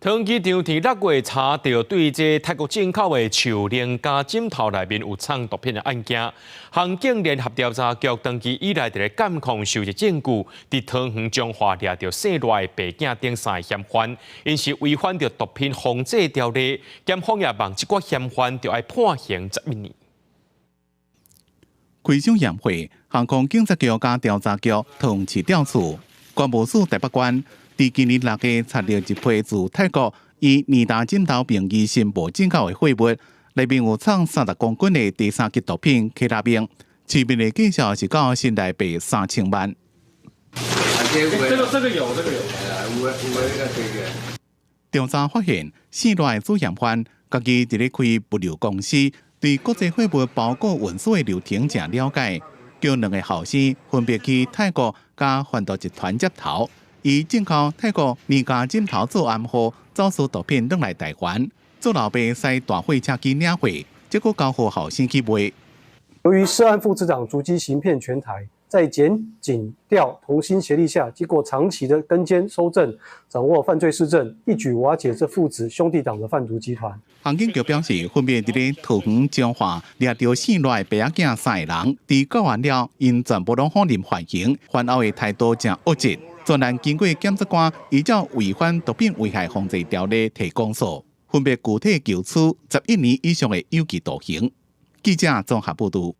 桃園機場佇6月查著對這泰國進口的樹奶加枕頭內面有藏毒品的案件，刑警聯合調查局長期以來佇咧監控收集證據，佇桃園彰化掠著姓賴的爸囝等三个嫌犯，𪜶是違反著毒品防制條例，檢方也望這掛嫌犯著愛判刑11年。開箱驗貨，航空警察局佮調查局桃園市調處，關務署台北關。佇今年6月查著一批自泰國以年大枕頭名義申報進口的貨物，內面有藏30公斤的第三級毒品 K 他命，市面的價數是到新台幣3000萬。這個這個有，這個有。調查發現，姓賴的主嫌犯家己佇咧開物流公司，對國際貨物包裹運輸的流程誠了解，叫兩个後生分別去泰國佮販毒集團接頭。以進口泰國年加枕頭做暗號，走私毒品轉來台灣，做老爸駛大貨車去領貨，結果交予後生去賣。由於涉案父子檔足跡行騙全台，在檢警調同心協力下，經過長期的跟監搜證，掌握犯罪事證，一舉瓦解這父子兄弟黨的販毒集團。刑警局表示，分別佇咧桃園彰化掠著姓賴爸仔囝三个人，佇告完了，𪜶全部攏否認犯行，犯後的態度誠惡質。專案經過檢察官依照違反毒品危害防制條例提公訴，分別具體求處11年以上的有期徒刑。記者綜合報導。